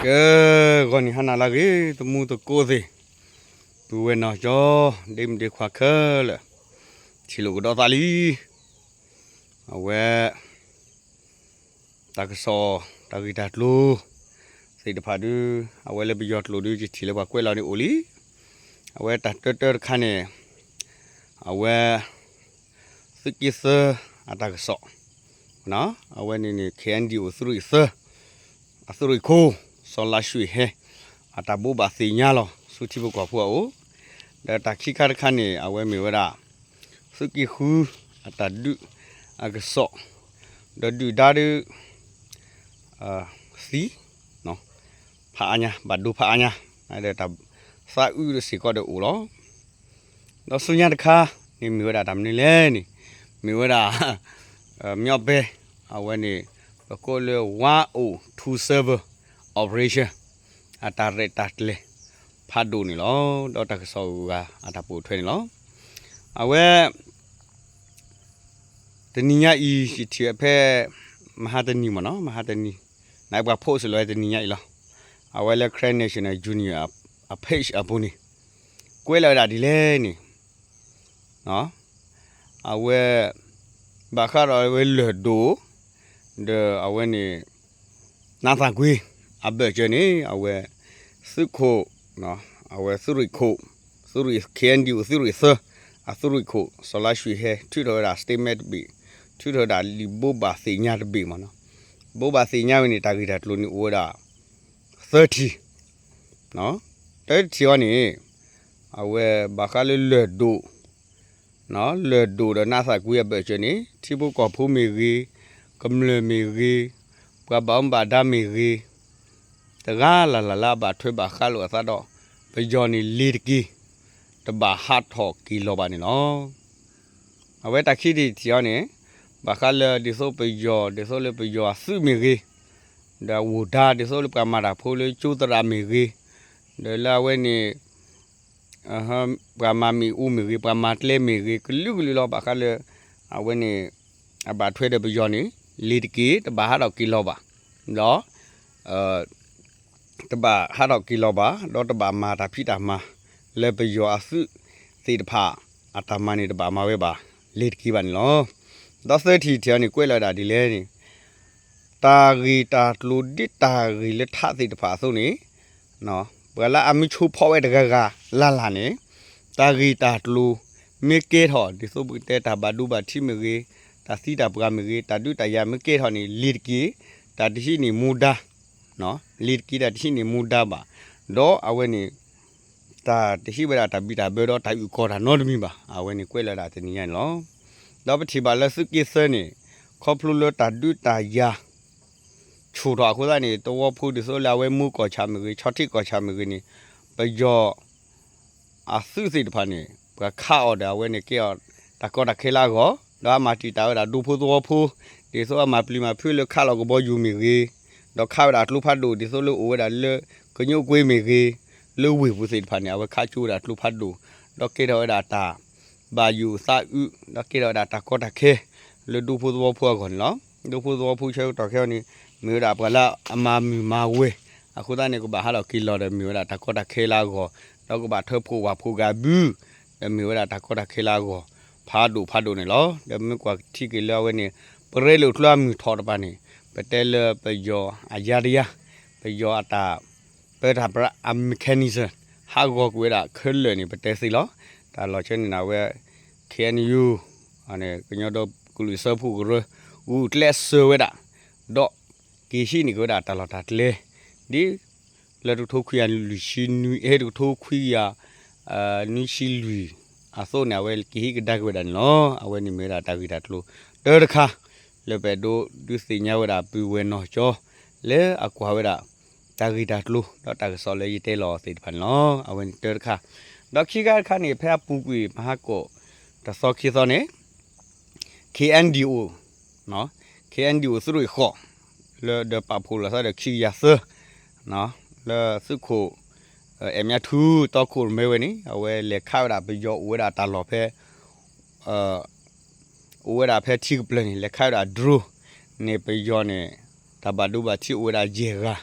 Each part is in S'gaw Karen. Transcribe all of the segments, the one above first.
ကဲ, ဂီၤနံၤဟါနၤလၢအဂ့ၤ သမူသကိးသ့ၣ်, ပုၢ်ဝဲၢ်နီၢ်ကၠီ, ဒ့မုၣ်ဒ့ခွါခဲလၢာ်, ထံၣ်လိာ်ကဒီးသးလံ. အဝဲ တၢ်ကစီၣ် တၢ်ဂ့ၢ်တၢ်ကျိၤသ့ၣ်တဖၣ်ဒုး အဝဲလၢပယီၤကျိာ်ဒုး ယထံၣ်လၢပှၤကွဲးလီၤန့ၣ်အိၣ်လံ. အဝဲတၢ်တၢတၢတခါန့ၣ် အဝဲ သုးက့သၢအတၢ်ကစီၣ်, အဝဲန့ၣ်န့ၣ် ခဲအံၤဒံးအိၣ်သုးရ့ၣ်သၢ အသုးရ့ၣ်ခိၣ် စီၤလါၡွ့ဟဲ အတၢ်ဘိးဘၣ်သ့ၣ်ညါလီၤ ဆူထံဖိကီၢ်ဖိအအိၣ်, ဒီးတၢ်ခံခါတခါန့ၣ် အဝဲမ့ၢ်ဝဲဒၣ် သုးက့ဃုအတၢ်ဒုးအကစီၣ်, ဒီးဒုၣ်ဒါဒုး သံ ဖးအါညါ ဘၣ်ဒိဖးအါညါ, ဒီးတၢ်သးအုးစ့ၢ်ကီးဒီးအိၣ်လီၤ. ဒီးဆူညါတခါန့ၣ် မ့ၢ်ဝဲဒၣ်တၢ်မနုၤလဲၣ်န့ၣ်, မ့ၢ်ဝဲဒၣ် မညီပဲ အဝဲန့ၣ် ပကိးလၢ one oh two seven operation အတၢ်ရဲၣ်တၢ်ကျဲၤဖးဒိၣ်န့ၣ်လီၤ. ဒီးတၢ်ကစီၣ်ဂုၤဂၤအတၢ်ပိာ်ထွဲန့ၣ်လီၤ. အဝဲ တနံၤညါအံၤ ယထံၣ်ဖဲ မဟါတနံၤမ့ၢ်နီၤ မဟါတနံၤ နပှၤ post လီၤဝဲတနံၤညါအံၤလီၤ. အဝဲလၢ Karen National Union အ page အပူၤန့ၣ် ကွဲးလီၤဝဲဒၣ်ဒ်လဲၣ်န့ၣ် အဝဲ ဘၣ်ဃးဒီးအဝဲလၢၢ်ဒိၣ် ဒီးအဝဲန့ၣ် နါသၣ်ကွ့အဘၢၣ်စၢၤန့ၣ် အဝဲ သုးခိၣ် အဝဲသုးရ့ၣ်ခိၣ် သုးရ့ၣ် ခဲအံၤဒံးအိၣ်သုးရ့ၣ်သၢ အသုးရ့ၣ်ခိၣ် စီၤလါၡွ့ဟဲ ထုးထီၣ်ဝဲဒၣ် statement တဘ့ၣ်, ထုးထီၣ်ဝဲဒၣ်လံာ်ဘိးဘၣ်သ့ၣ်ညါတဘ့ၣ်မ့ၢ်နီၤ. ဘိးဘၣ်သ့ၣ်ညါဝဲန့ၣ် တၢ်ဂ့ၢ်တၢ်ကျိၤန့ၣ်အိၣ်ဝဲဒၣ် သၢထံၣ်, တၢတထံၣ်အံၤန့ၣ် အဝဲဘၣ်ဃးလၢလၢၢ်ဒိၣ် လၢၢ်ဒိၣ်ဒီးနါသၣ်ကွ့အဘၢၣ်စၢၤန့ၣ် ထံဖိကီၢ်ဖိမ့ၢ်ဂ့ၤ, ကမျၢၢ်မ့ၢ်ဂ့ၤ, ပှၤဘၣ်မူဘၣ်ဒါမ့ၢ်ဂ့ၤ, တဂၤလၢ်လၢ်လၢအဘၣ်ထွဲဘၣ်ဃးလိာ်အသးဒီး ပယီၤန့ၣ်လ့ၤတက့ၢ်, တဘၣ်ဟးထီၣ်က့ၤလီၤဘၣ်န့ၣ်လီၤ. အဝဲတၢ်ခံထံၣ်တထံၣ်အံၤန့ၣ် ဘၣ်ဃးလၢဒ်သိးပယီၤ ဒ်သိးလၢပယီၤအသုးမ့ၢ်ဂ့ၤ, ဒီးဝိၢ်ဒါဒ်သိးလၢပှၤမၤတၢ်ဖိလၢကၠိသရၣ်မ့ၢ်ဂ့ၤ, ဒီးလၢအဝဲန့ၣ် ပှၤမၤမ့ၣ်အူမ့ၢ်ဂ့ၤ, ပှၤမၤကျဲမ့ၢ်ဂ့ၤ, ကလုာ်ကလုာ်လီၤ. ဘၣ်ဃးလၢ အဝဲန့ၣ် အဘၣ်ထွဲဒီးပယီၤန့ၣ် လ့ၤတက့ၢ်, တဘၣ်ဟးထီၣ်က့ၤလီၤဘၣ်, ဒီး တဘၣ်ဟးထီၣ်က့ၤလီၤဘၣ်, ဒီးတဘၣ်မၤတၢ်ဖံးတၢ်မၤ လၢပယီၤအသုးသ့ၣ်တဖၣ် အတၢ်မၤန့ၣ် တဘၣ်မၤဝဲဘၣ် လ့ၤတက့ၢ်ဘၣ်န့ၣ်လီၤ. ဒီးသၢထံၣ်တထံၣ်အံၤန့ၣ် ကွဲးလီၤဝဲဒၣ်ဒ်လဲၣ်န့ၣ် တၢ်ဂ့ၢ်တၢ်ကျိၤဒ်တၢ်ဂ့ၢ်လၢထးသ့ၣ်တဖၣ်အသိးန့ၣ် ပှၤလၢအမ့ၢ်ဆိဖီဝဲတဂၤဂၤလၢ်လၢ်န့ၣ် တၢ်ဂ့ၢ်တၢ်ကျိၤမ့ၢ်ကဲထီၣ် ဒ်သိးပကတဲတၢ်ဘၣ်ဒိဘၣ်ထံးမ့ၢ်ဂ့ၤ, တၢ်သံတၢ်ပှၢ်မ့ၢ်ဂ့ၤ, တၢ်ဒုးတၢ်ယၤမ့ၢ်ကဲထီၣ်န့ၣ် လ့ၤတက့ၢ်, တၢ်တဟံးန့ၢ်မူဒါ, လ့ၤတက့ၢ် တၢ်တဟံးန့ၢ်မူဒါဘၣ်, ဒီးအဝဲန့ၣ် တၢ်တဟံးဝဲဒၣ်တၢ်ဘံၣ်တၢ်ဘၢဒီးတၢ်အုၣ်ကီၤတၢ်နီတမံၤဘၣ်. အဝဲန့ၣ်ကွဲးလီၤဝဲဒၣ်တနံၤညါန့ၣ်လီၤ. ဒီးပထံၣ်ဘၣ်လၢသုးက့သၢန့ၣ် ခီဖျိလၢတၢ်ဒုးတၢ်ယၤ ဆူၣ်ထီၣ်အဃိသတးန့ၣ် သဝီဖိဒ်သိးလၢအဝဲမူကီၢ်ဆၣ်မ့ၢ်ဂ့ၤ, ဆီထံးကီၢ်ဆၣ်မ့ၢ်ဂ့ၤန့ၣ် ပယီၤ အသုးသ့ၣ်တဖၣ်န့ၣ် ပှၤခးအီၤဒီးအဝဲန့ၣ်ကဲအီၤ တၢ်ကီတၢ်ခဲလၢအဂီၢ်, ဒီးအမၤတံာ်တာ်ဝဲဒၣ်ဒူဖိသဝီဖိ, ဒ်သိးအမၤပျံၤမၤဖုးလၢခးလီၤကဘီယူၤမ့ၢ်ဂ့ၤ, ဒီးခးဝဲဒၣ်ကျိဖးဒိၣ်ဒ်သိးလၢအိၣ်ဝဲဒၣ်လၢ ကညိးကွ့မ့ၢ်ဂ့ၤ, လၢဝ့ၢ်ပူၤသ့ၣ်တဖၣ်န့ၣ် အဝဲခးကၠိဝဲဒၣ်ကျိဖးဒိၣ်, ဒီးကဲထီၣ်ဝဲဒၣ်တၢ် ဘၣ်ယိၣ်သးအုး, ဒီးကဲထီၣ်ဝဲဒၣ်တၢ်ကီတၢ်ခဲ လၢဒူဖိသဝီဖိအဂီၢ်န့ၣ်လီၤ. ဒူဖိသဝီဖိဆၢကတီၢ်ခဲအံၤန့ၣ် မ့ၢ်ဝဲဒၣ်ပှၤလၢအမၤမုာ်မၤဝဲၤ အဃိသတးန့ၣ် ကဘၣ်ဟးထီၣ်က့ၤလီၤဒီး မ့ၢ်ဝဲဒၣ်တၢ်ကီတၢ်ခဲလၢအဂီၢ်, ဒီးကဘၣ်ထၢဖှိၣ်ဝၣ်ဖှိၣ်က့ၤအဘု, ဒီးမ့ၢ်ဝဲဒၣ်တၢ်ကီတၢ်ခဲလၢအဂီၢ် ဖးဒိၣ်ဖးဒိၣ်န့ၣ်လီၤ. ဒီးမ့ၢ်ကွၢ်ထံက့ၤလၢအဝဲန့ၣ် ပရဲလိာ်ကျိအမုၢ်ထီၣ်တဖၣ်န့ၣ် ပတဲလၢပယီၤအယါတယါ, ပယီၤအတၢ် ပၢတၢ်ပြးအ mechanism ဟးဂီၤကွံာ်ဝဲဒၣ်ခဲလၢာ်န့ၣ် ပတဲသ့လီၤ. တၢ်လီၤဆီန့ၣ်န့ၣ် အဝဲ K N U န့ၣ် ကညီဒီကလုာ်စၢဖှိၣ်ကရၢ ဂုာ်ကျဲးစၢးဝဲဒၣ်, ဒီးက့ၤဟံးန့ၢ်က့ၤဝဲဒၣ်တၢ်လီၢ်တၢ်ကျဲ, ဒ်လၢတကထိခွံကယၤလွံၢ်ဆံနွံ, အဲ တကထိခွံကယၤ နွံဆံလွံၢ်အသိးန့ၣ် အဝဲက့ၤဟံးကဒါက့ၤဝဲဒၣ်န့ၣ်လီၤ. အဝဲန့ၣ်မ့ၢ်ဝဲဒၣ်တၢ်ဂ့ၢ်တၢ်ကျိၤတၢတခါ လၢပအဲၣ်ဒိးဒုးသ့ၣ်ညါဝဲဒၣ်ပုၢ်ဝဲၢ်နီၢ်ကၠီ လၢအကွၢ်ဝဲဒၣ် တၢ်ဂ့ၢ်တၢ်ကျိၤ ဒီးတၢ်ကစီၣ်လၢယတဲလီၤသ့ၣ်တဖၣ်န့ၣ်လီၤ. အဝဲန့ၣ်တၢတခါ, ဒီးခံခါတခါန့ၣ် ဖဲအပူၤကွံာ်မဟါကီၢ် တသီခံသီန့ၣ် K N D O, K N D O သုးရ့ၣ်ဃိး လၢဒီးပာ်ဖှိၣ်လိာ်သးဒီးခံကယၤသၢ လၢသုးခိၣ် အဲၣ်မၠါထူ တီခိၣ်ရိၣ်မဲဝဲန့ၣ် အဝဲလဲၤခးဝဲဒၣ်ပယီၤအိၣ်ဝဲဒၣ်တၢ်လီၢ်ဖဲ အိၣ်ဝဲဒၣ်ဖဲထံကပျၢၤန့ၣ် လဲၤခးဝဲဒၣ် drone န့ၣ် ပယီၤန့ၣ် တၢ်ဘၣ်ဒိဘၣ်ထံးအိၣ်ဝဲဒၣ်ယဲၢ်ဂၤ,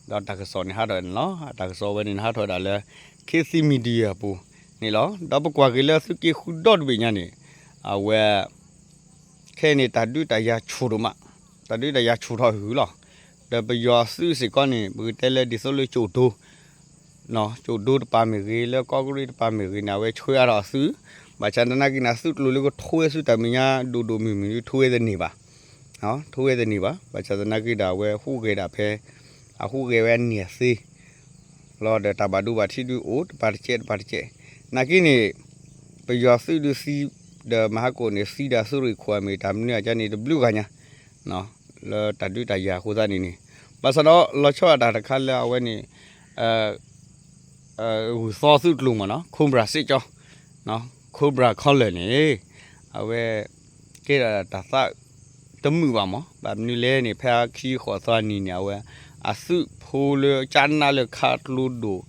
ဒီးတၢ်ကစီၣ်န့ၣ်ဟးထီၣ်ဝဲန့ၣ်လီၤ. တၢ်ကစီၣ်ဝဲန့ၣ် ဟးထီၣ်ဝဲဒၣ်လၢ ခေတ်သစ် Media အပူၤန့ၣ်လီၤ. ဒီးပကွၢ်က့ၤလၢသုးက့ဃုဒီတဘ့ၣ်ညါန့ၣ် အဝဲ ခဲအံၤန့ၣ် တၢ်ဒုးတၢ်ယၤဆူၣ်ဒိၣ်မး, တၢ်ဒုးတၢ်ယၤဆူၣ်ထီၣ်ဟုၣ်လီၤ. ဒီးပယီၤအသုးစ့ၢ်ကီးန့ၣ် ပကတဲလၢဒ်သိးလၢကၠိၣ်ဒိ ကၠိၣ်ဒိတပၤမ့ၢ်ဂ့ၤ, လၢကီၢ်ကရ့ၣ်တပၤမ့ၢ်ဂ့ၤန့ၣ် အဝဲဆှၢအါထီၣ်အသုး, ဘၣ်ဆၣ်သနာ်က့န့ၣ် အသုးကျိၤလၢကထိဝဲဆူတၢ်မဲာ်ညါဒိၣ်ဒိၣ်မုၢ်မုၢ်ဒုး ထိဝဲတန့ၢ်ဘၣ်, ထိဝဲတန့ၢ်ဘၣ်. ဘၣ်ဆၣ်သနာ်က့ဒီး အဝဲဟူးဂဲၤဒၣ်ဖဲ အဟူးဂဲၤဝဲအန့ၢ်အသ့ လီၤဒီးတၢ်ဘၣ်ဒိဘၣ်ထံးဒုးအိၣ်တပၤတကဲးတပၤတကဲး. နာ်က့န့ၣ် ပယီၤသုးဒုးသံ ဒီးမဟါကိၣ်န့ၣ် သံဒၣ်သုးရ့ၣ်ခိၣ်အမ့ၢ်တၢ်မနုၤအကါန့ၣ် တဘျုးဂၤညါ လၢတၢ်ဒုးတၢ်ယၤအဃိသတးန့ၣ်န့ၣ်, ဘၣ်ဆၣ်ဒီးလီၤဆီဒၣ်တၢ်တခါလၢအဝဲန့ၣ် ဂုၢ်သီသုးကျိၤမ့ၢ်နီၤ Cobra စ့ၢ်ကီး Cobra Column န့ၣ် အဝဲ ကဲဒၣ်တၢ်သးတမုာ်ဘၣ်မး, ဘၣ်မနုၤလဲၣ်န့ၣ် ဖဲအခံဃိးသီအနံၤန့ၣ် အဝဲ အသုးဖိလၢကၠါနးလၢခးကျိဒိၣ်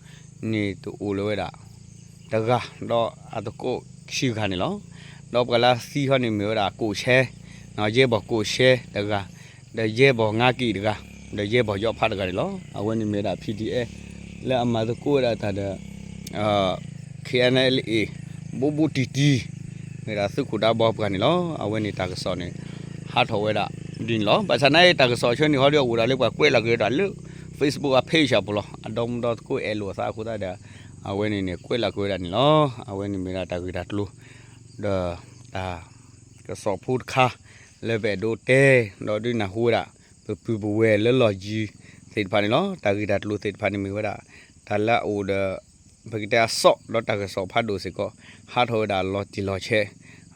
န့ၣ် တအိၣ်လၢၤဝဲဒၣ်တဂၤ, ဒီးအသကိးခံဂၤန့ၣ်လီၤ. ဒီးပှၤလၢအသံခီန့ၣ်မ့ၢ်ဝဲဒၣ်ကိၣ်ဆဲ, ယဲၢ်ဘီၣ်ကိၣ်ဆဲတဂၤ, ဒီးယဲၢ်ဘီၣ်ငါက့ၣ်တဂၤ, ဒီးယဲၢ်ဘီၣ်ယီဖးတဂၤန့ၣ်လီၤ. အဝဲန့ၣ်မ့ၢ်ဝဲဒၣ် P D F လၢအမၤသကိးဝဲဒၣ်တၢ်ဒီး K N L A ဘူးဘူးတံၢ်တံၢ် မ့ၢ်ဒၣ်သုးခိၣ်ဒါဘီပှၤန့ၣ်လီၤ. အဝဲန့ၣ်တၢ်ကစီၣ်န့ၣ် ဟးထီၣ်ဝဲဒၣ်ဒ်န့ၣ်လီၤ. ဘၣ်ဆၣ်နာ်အံၤတၢ်ကစီၣ်ဆၢန့ၣ်ဟီဒီး အိၣ်ဒၣ်လၢပှၤကွဲးလီၤက့ၤဝဲဒၣ်လၢ Facebook အ page အပူၤလီၤ. အဒီမုၢ်ဒီသကိးအဲၣ်လိာ်အသးအဃိသတးဒီး အဝဲန့ၣ်န့ၣ် ကွဲးလီၤက့ၤဝဲဒၣ်န့ၣ်လီၤ. အဝဲန့ၣ်မ့ၢ်ဒၣ်တၢ်ဂ့ၢ်တၢ်ကျိၤ ဒီးတၢ်ကစီၣ်ဖိတခါ လၢပအဲၣ်ဒိးတဲ ဒီးဒုးနၢ်ဟူဝဲဒၣ် ပပုၢ်ပဝဲၢ်လၢလီၢ်ယံၤသ့ၣ်တဖၣ်န့ၣ်လီၤ. တၢ်ဂ့ၢ်တၢ်ကျိၤသ့ၣ်တဖၣ်န့ၣ်မ့ၢ်ဝဲဒၣ် တၢ်လၢအအိၣ်ဒီး ပကတဲအစီၣ် ဒီးတၢ်ကစီၣ်ဖးဒိၣ်စ့ၢ်ကီး ဟးထီၣ်ဝဲဒၣ်လီၤတံၢ်လီၤဆဲး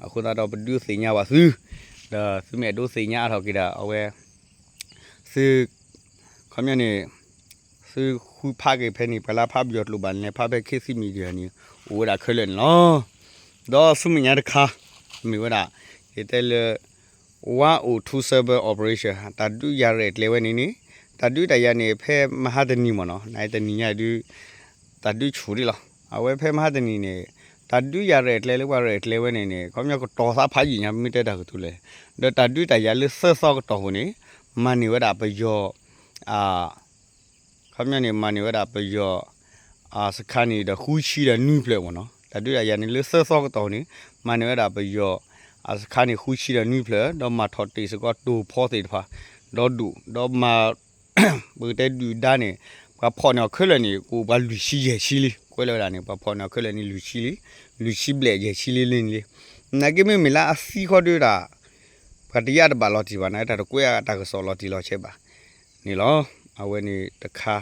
အဃိသတးဒီးပဒုးသ့ၣ်ညါဘၣ်သု ဒီးသုမ့ၢ်အဲၣ်ဒိးသ့ၣ်ညါအါထီၣ်က့ၤဒီး အဝဲ သု ခီပညီန့ၣ် သုဃုဖးက့ၤဖဲန့ၣ် ပှၤလၢဖးပယီၤကျိာ်ဘၣ်န့ၣ် ဖးဖဲ ခေတ်သစ် Media န့ၣ် အိၣ်ဝဲဒၣ်ခဲလၢာ်န့ၣ်လီၤ. ဒီးဆူမဲာ်ညါတခါ မ့ၢ်ဝဲဒၣ် ယတဲလၢ one oh two seven operation တၢ်ဒုးယၤရဲၣ်ကျဲၤဝဲန့ၣ်န့ၣ် တၢ်ဒုးတၢ်ယၤန့ၣ် ဖဲမဟါတနံၤမ့ၢ်နီၤ နတနံၤညါဒုး တၢ်ဒုးဆူၣ်ဒံးလီၤ. အဝဲဖဲမဟါတနံၤန့ၣ် တၢ်ဒုးယၤရဲၣ်ကျဲၤလၢပှၤရဲၣ်ကျဲၤဝဲန့ၣ်န့ၣ် ခီပညီကတီၤသးဖးယံာ်ညါ ပမ့ၢ်တဲတၢ်ကတိၤလဲၣ် ဒီးတၢ်ဒုးတၢ်ယၤလၢသၢသီကတီၢ်ပူၤန့ၣ် မၤန့ၢ်ဝဲဒၣ်ပယီၤ အ ခီပညီန့ၣ် မၤန့ၢ်ဝဲဒၣ်ပယီၤ အစခါန့ၣ်ဒီးဃုဆံဒီးနွံဖျၢၣ်မ့ၢ်နီၤ တၢ်ဒုးတၢ်ယၤန့ၣ်လၢသၢသီကတီၢ်န့ၣ် မၤန့ၢ်ဝဲဒၣ်ပယီၤ အစခါန့ၣ်ဃုဆံဒီးနွံဖျၢၣ် ဒီးမၤထီၣ်တ့ၢ်စ့ၢ်ကီးတိၢ်ဖီသ့ၣ်တဖၣ် ဒီဒူၣ် ဒီးမၤ ပကတဲဒုၣ်ဒါန့ၣ် ပှၤဖီၣ်န့ၢ်အီၤခဲလၢာ်န့ၣ် ကအိၣ်ပှၤလွံၢ်ဆံယဲၢ်ဆံလံ ကွဲးလီၤဝဲဒၣ်န့ၣ် ပှၤဖီၣ်န့ၢ်အီၤခဲလၢာ်န့ၣ်လွံၢ်ဆံလံ လွံၢ်ဆံဘျဲၣ်ယဲၢ်ဆံလံလံန့ၣ်လံ နာ်က့မ့မ့ၢ်လၢအသံခီဒုးဒၣ် ပှၤတယာ်တဘၣ်လီၤတံၢ်ဘၣ် နာ်က့တၢ်တကွဲးအတၢ်ကစီၣ်လီၤတံၢ်လီၤဆဲးဘၣ် န့ၣ်လီၤ. အဝဲန့ၣ်တခါ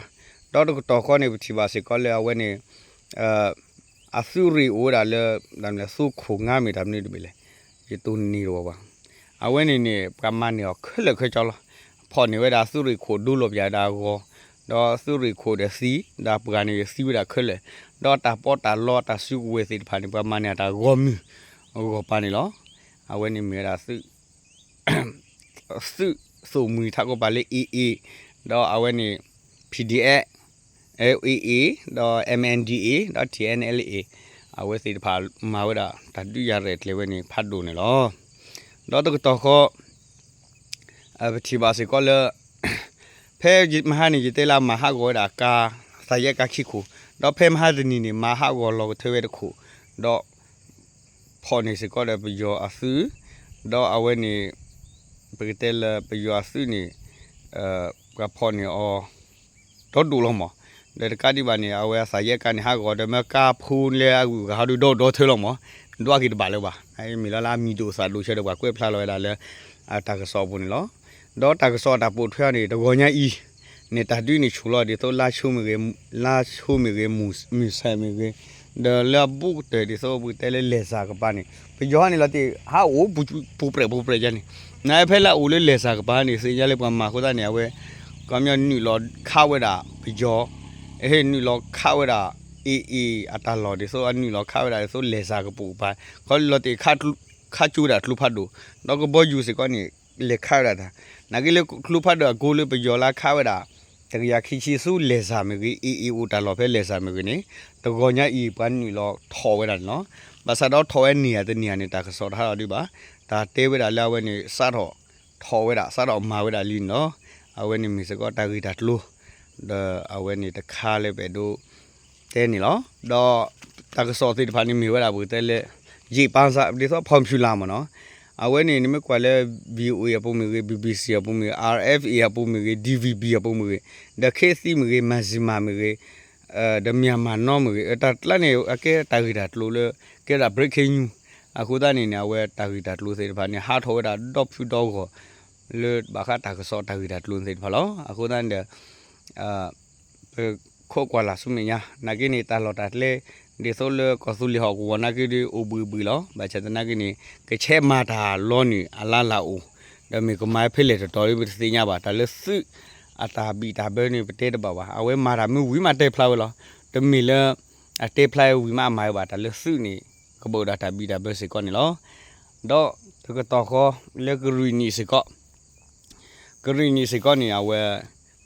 ဒီးတကတီၢ်ဃီန့ၣ် ပထံၣ်ဘၣ်စ့ၢ်ကီးလၢအဝဲန့ၣ် အသုးရ့ၣ်အိၣ်ဝဲဒၣ်လၢ ဒ်လဲၣ် သိခိၣ်ငါမ့ၢ်တၢ်မနုၤတဘ့ၣ်လဲၣ် ယတိၢ်န့ၢ်တဝီဘၣ်. အဝဲန့ၣ်န့ၣ် ပှၤမၤန့ၢ်အီၤခဲလၢာ်ခဲဆ့လီၤ. ဖီၣ်န့ၢ်ဝဲဒၣ်သုးရ့ၣ်ခိၣ်ဒိလီၤပျၢ်ဒၣ်အဂီၢ် ဒီးသုးရ့ၣ်ခိၣ်ဒီးသံ ဒီးပှၤန့ၣ်သံဝဲဒၣ်ခဲလၢာ် ဒီးတၢ်ပီးတၢ်လီတၢ်စုကဝဲၤသ့ၣ်တဖၣ်န့ၣ် ပှၤမၤန့ၢ်အတၢ်ဂီၢ်မုၢ် အဂီၢ်ပၤန့ၣ်လီၤ. အဝဲန့ၣ်မ့ၢ်ဝဲဒၣ် သုး သုးသိၣ်မှံၤထးကီးပၤလၢ A A ဒီးအဝဲန့ၣ် P D F, A A ဒီး M N D A ဒီး T N L A အဝဲသ့ၣ်တဖၣ်မၤဝဲဒၣ်တၢ်ဒုးယၤရဲၣ်ကျဲၤဝဲန့ၣ်ဖးဒိၣ်န့ၣ်လီၤ. ဒီးတကတီၢ်ဃီ ပထံၣ်ဘၣ်စ့ၢ်ကီးလၢ ဖဲမဟါန့ၣ် ယတဲလၢမၤဟးဂီၤဝဲဒၣ်ကါ သးယဲၢ်ကါခံခိၣ်, ဒီးဖဲမဟါတနံၤန့ၣ် မၤဟးဂီၤလီၤကထၢဝဲတခိၣ်, ဒီး ဖီၣ်န့ၢ်စ့ၢ်ကီးဒီးပယီၤအသုး, ဒီးအဝဲန့ၣ် ပကတဲလၢပယီၤအသုးန့ၣ် ပှၤဖီၣ်န့ၢ်အီၤ ဒီဒိၣ်လီၤမး, ဒီးတကးဒံးဘၣ်န့ၣ် အဝဲအသးယဲၢ်ကါန့ၣ် ဟးဂီၤဒီးမ့ၢ်ကါဖိလၢအဂုၤအဂၤဟီဒုးဒီဒီထၢလီၤမး, ဒွးက့ၤတဘၣ်လၢၤဘၣ်, မ့ၢ်လီၤလၢအမံၤဒိၣ်သးဒိၣ်ဆၢဒီးပှၤကွဲးဖျါလီၤဝဲဒၣ်လၢ အတၢ်ကစီၣ်အပူၤန့ၣ်လီၤ. ဒီးတၢ်ကစီၣ်အတၢ်ပိာ်ထွဲအီၤန့ၣ် တဂီၤညါအံၤ န့ၣ်တၢ်ဒုးန့ၣ်ဆူၣ်လီၤဒ်သိး လါဆိမ့ၢ်ဂ့ၤ, လါဆိမ့ၢ်ဂ့ၤ, မုၢ်ဆဲးမ့ၢ်ဂ့ၤ, ဒီးလၢအဘူးကတၢၢ်ဒ်သိးပကတဲလၢလဲၤစၢ်ကပၤန့ၣ် ပယီၤန့ၣ်လီၤတ့ၢ် ဟးအိၣ်ပူၤပြဲးပူၤပြဲးယါန့ၣ်, နဖဲလၢအအိၣ်လၢလဲၤစၢ်ကပၤန့ၣ် သ့ၣ်ညါလၢပှၤမၤအဃိသတးန့ၣ် အဝဲ ကီပညီနုာ်လီၤခးဝဲဒၣ်ပယီၤ နုာ်လီၤခးဝဲဒၣ် A A အတၢ်လီၢ်ဒ်သိး အနုာ်လီၤခးဝဲဒၣ်ဒ်သိးလဲၤစၢ်ကပၤ, ခီလီၤတ့ၢ် ခးကၠိဝဲဒၣ်ကျိဖးဒိၣ်, ဒီးကဘီယူၤစ့ၢ်ကီးန့ၣ် လဲၤခးဝဲဒၣ်တၢ်, နာ်က့လၢကျိဖးဒိၣ်အကိလၢပယီၤလၢခးဝဲဒၣ် တကယၤခံဆံဆူလဲၤစၢ်မ့ၢ်ဂ့ၤ, A A အိၣ်တၢ်လီၢ်ဖဲလဲၤစၢ်မ့ၢ်ဂ့ၤန့ၣ် တဂီၤညါအံၤပှၤနုာ်လီၤထီၣ်ဝဲဒၣ်န့ၣ်လီၤ. ဘၣ်ဆၣ်ဒီးထီၣ်ဝဲန့ၢ်ဧါတန့ၢ်ဧါန့ၣ် တၢ်ကစီၣ်တဟးလီၤဒံးဘၣ်, တၢ်တဲဝဲဒၣ်လၢအဝဲန့ၣ် စးထီၣ်ထီၣ်ဝဲဒၣ် စးထီၣ်မၤဝဲဒၣ်လံန့ၣ်လီၤ. အဝဲန့ၣ်မ့ၢ်စ့ၢ်ကီးတၢ်ဂ့ၢ်တၢ်ကျိၤ ဒီးအဝဲန့ၣ်တခါလၢပအဲၣ်ဒိးတဲန့ၣ်လီၤ. ဒီးတၢ်ကစီၣ်သ့ၣ်တဖၣ်န့ၣ်မ့ၢ်ဝဲဒၣ်ပကတဲလၢ ယ့ၣ်ပၢ်စး ဒ်သိး popular မ့ၢ်နီၤ. အဝဲန့ၣ်နမ့ၢ်ကွၢ်လၢ VOA အပူၤမ့ၢ်ဂ့ၤ, BBC အပူၤမ့ၢ်ဂ့ၤ, RFA အပူၤမ့ၢ်ဂ့ၤ, DVB အပူၤမ့ၢ်ဂ့ၤ, ဒီး ခေတ်သစ် မ့ၢ်ဂ့ၤ, Mizzima မ့ၢ်ဂ့ၤ, ဒီး Myanmar Now မ့ၢ်ဂ့ၤ, တၢ်ကျါန့ၣ် အကဲတၢ်ဂ့ၢ်တၢ်ကျိၤလၢ ကဲဒၣ် breaking news. အဃိသတးန့ၣ်န့ၣ် အဝဲတၢ်ဂ့ၢ်တၢ်ကျိၤသ့ၣ်တဖၣ်န့ၣ် ဟးထီၣ်ဝဲဒၣ်ဒီဖုဒီဂီၢ် လၢဘၣ်ဃးတၢ်ကစီၣ်တၢ်ဂ့ၢ်တၢ်ကျိၤသ့ၣ်တဖၣ်လီၤ. အဃိသတးန့ၣ်ဒီး ပခိးကွၢ်လၢ်ဆူမဲာ်ညါ နာ်က့န့ၣ် တၢ်လီၢ်တၢ်ကျဲ ဒ်သိးလၢကီၢ်သူလ့ၤဟီၣ်ကဝီၤနာ်က့ဒီး အိၣ်ဘှံးဘှံးလီၤ. ဘၣ်ဆၣ်သနာ်က့န့ၣ် ကဆဲးမၤတၢ်လီၤန့ၣ်အလါလၢအိၣ်, ဒီးမ့ၢ်ကမၤဖဲလဲၣ်တတီၤဒီး ပတသ့ၣ်ညါဘၣ်. တၢ်လၢသုးအတၢ်ဘံၣ်တၢ်ဘၢန့ၣ် ပတဲတဘၣ်ဘၣ်. အဝဲမၤတၢ်မ့ၢ်ဝံၤမးတဲဖျါဝဲလီၤ. တမ့ၢ်လၢ အတဲဖျါဝံၤမးအမၤဝဲဘၣ်. တၢ်လၢသုးန့ၣ် ကဘၣ်အိၣ်ဒီးတၢ်ဘံၣ်တၢ်ဘၢစ့ၢ်ကီးန့ၣ်လီၤ. ဒီးတကတီၢ်ဃီလၢကရံၣ်နံၣ်စ့ၢ်ကီး ကရံၣ်နံၣ်စ့ၢ်ကီးန့ၣ် အဝဲ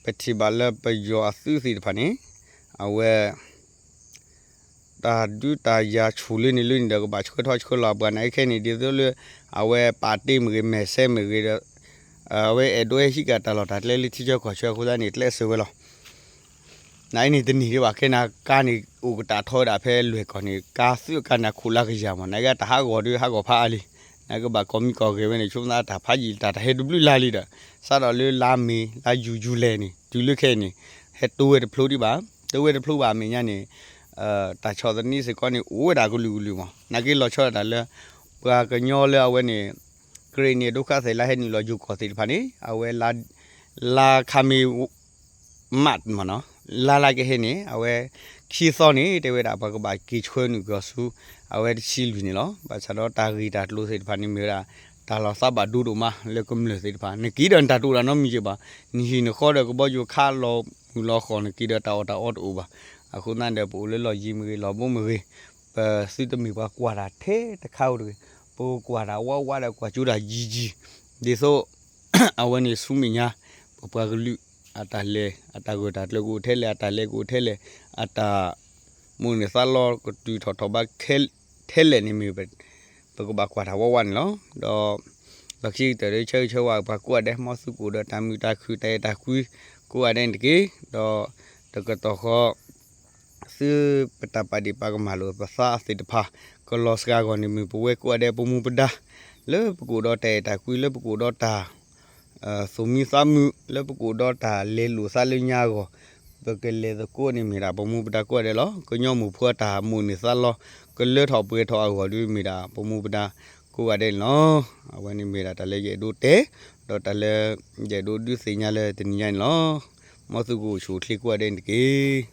ပထံၣ်ဘၣ်လၢပယီၤအသုးသ့ၣ်တဖၣ်န့ၣ် အဝဲ တၢ်ဒုးတၢ်ယၤဆူၣ်လၢန့ၣ်လၢန့ၣ်ဒီး ကဘၣ်ဆှၢထီၣ်ဆှၢလီၤပှၤနာ်က့ခဲအံၤန့ၣ် ဒ်သိးလၢ အဝဲပာ်တ့ၢ်မ့ၢ်ဂ့ၤ မဲာ်ဆဲမ့ၢ်ဂ့ၤဒီး အဝဲအဲၣ်ဒိးဟဲဟံးက့ၤတၢ်လီၢ်တၢ်ကျဲလၢထံဆၢကီၢ်ဆၢအဃိသတးန့ၣ် ကျဲးစၢးဝဲလီၤ. နာ်က့န့ၣ်တန့ၢ်ဒံးဘၣ် ခဲနၤကါန့ၣ် အိၣ်ကတၢ်ထီဝဲဒၣ်ဖဲလွဲၢ်ကီၢ်န့ၣ် ကါသုးအကါန့ၣ် အခိၣ်လါကယၤမး နာ်က့တၢ်ဟးဂီၤဒီးဟးဂီၤဖးအါလံ. နာ်က့ဘၣ်ကိးမံၤကိးဂၤဝဲန့ၣ် ဆိသးတၢ်ဖးယံာ်တၢ်တဟဲတဘျုးလါလံဒီး စးထီၣ်လၢလါမ့ၤ လါယူၤ ယူၤလဲၣ်န့ၣ် တုၤလၢခဲအံၤန့ၣ် ဟဲတဝဲတဖျိဒံးဘၣ်. တဝဲတဖျိဘၣ်အမဲာ်ညါန့ၣ် တၢ်ဆီၣ်သနံးစ့ၢ်ကီးန့ၣ် အိၣ်ဝဲဒၣ်ကလုာ်ကလုာ်မး နာ်က့လီၤဆီဒၣ်တၢ်လၢ ပှၤကညီလၢအဝဲန့ၣ် ကရ့ၣ်နံၣ်ဒိခါသဲးလၢဟဲနုာ်လီၤယိၤကီၢ်သ့ၣ်တဖၣ်န့ၣ် အဝဲ လါခါမ့ၢ် မးမးနီၤ လါလၢကဟဲန့ၣ် အဝဲ ခံသီန့ၣ် တဲဝဲဒၣ် ပှၤကဘၣ်က့ၤဆှၢနုာ်ကီၢ်ဆူ အဝဲတဆံလွံၢ်န့ၣ်လီၤ. ဘၣ်ဆၣ်ဒီးတၢ်ဂ့ၢ်တၢ်ကျိၤသ့ၣ်တဖၣ်န့ၣ်မ့ၢ်ဝဲဒၣ် တၢ်လီၤသးဘၣ်ဒိဒိၣ်မးလၢကမျၢၢ်သ့ၣ်တဖၣ် နက့ၤဒီးနတၢ်တအိၣ်ဒၣ်နီတမံၤက့ၤဘၣ်. နဟံၣ်နဃီဒီးကဘီယူၤခးလီၤမုၢ်လီၤဃီၤ နက့ၤဒီးတၢ်အီၣ်တၢ်အီတအိၣ်ဘၣ်. အဃိသတးဒီး ပအိၣ်လၢလီၢ်ယံၤမ့ၢ်ဂ့ၤ လီၢ်ဘိမ့ၢ်ဂ့ၤ ပသုတမ့ၢ်ပှၤကွၢ်တၢ်ထဲတခါဧိၤတဂ့ၤ. ပကွၢ်တၢ်ဝးဝးဒီးကွၢ်ကၠိတၢ်ယံၤယံၤ ဒ်သိး အဝဲန့ၣ်ဆူမဲာ်ညါ ပပှၤကလုာ် အတၢ်လဲၤ အတၢ်ဂၢၢ်တၢ်ကျၢၤကအိၣ်ထဲလဲၣ် အတၢ်လဲၤကအိၣ်ထဲလဲၣ် အတၢ် မိၣ်န့ၢ်သးလီကတုၤထီၣ်ထီၣ်ဘး ထဲလဲၣ်န့ၣ်မ့ၢ် ပကဘၣ်ကွၢ်တၢ်ဝးဝးန့ၣ်လီၤ. ဒီး လီၢ်ခံကတၢၢ်ဒီးဆၢဂ့ၤဆၢဝါပှၤကိးဂၤဒဲး မ်သုကအိၣ်ဒီးတၢ်မုာ်တၢ်ခုၣ် တၢ်အဲၣ်တၢ်ကွံ ကိးဂၤဒဲးန့ၣ်တက့ၢ်. ဒီး တကတီၢ်ဃီ သုပတၢ်ပာ်ဒ့ၣ်ပာ်ကမၣ်လိာ်ပသးသ့ၣ်တဖၣ် ကလီၤစှၤဂီၢ်န့ၣ်မ့ၢ်ပဝဲကိးဂၤဒဲးပမူပဒါ လၢပကအိၣ်ဒီးတၢ်အဲၣ်တၢ်ကွံ လၢပကအိၣ်ဒီးတၢ် သူၣ်မံသးမုာ် လၢပကအိၣ်ဒီးတၢ်လဲၤလိာ်သးလၢညါအဂီၢ် ပကလဲၤသကိးန့ၣ်မ့ၢ်ဒၣ်ပမူပဒါကိးဂၤဒဲးလီၤ. ကညီမိၢ်ဖိအတၢ်မိၣ်န့ၢ်သးလီ ကလၢထီၣ်ပှဲၤထီၣ်အဂီၢ်ဒီးမ့ၢ်ဒၣ်ပမူပဒါကိးဂၤဒဲးန့ၣ်လီၤ. အဝဲန့ၣ်မ့ၢ်ဒၣ်တၢ်လၢယအဲၣ်ဒိးတဲ ဒီးတၢ်လၢ ယအဲၣ်ဒိးဒုးသ့ၣ်ညါလၢတနံၤညါန့ၣ်လီၤ. မ်သုကအိၣ်ဆူၣ်အိၣ်ချ့ကိးဂၤဒဲးန့ၣ်တက့ၢ်.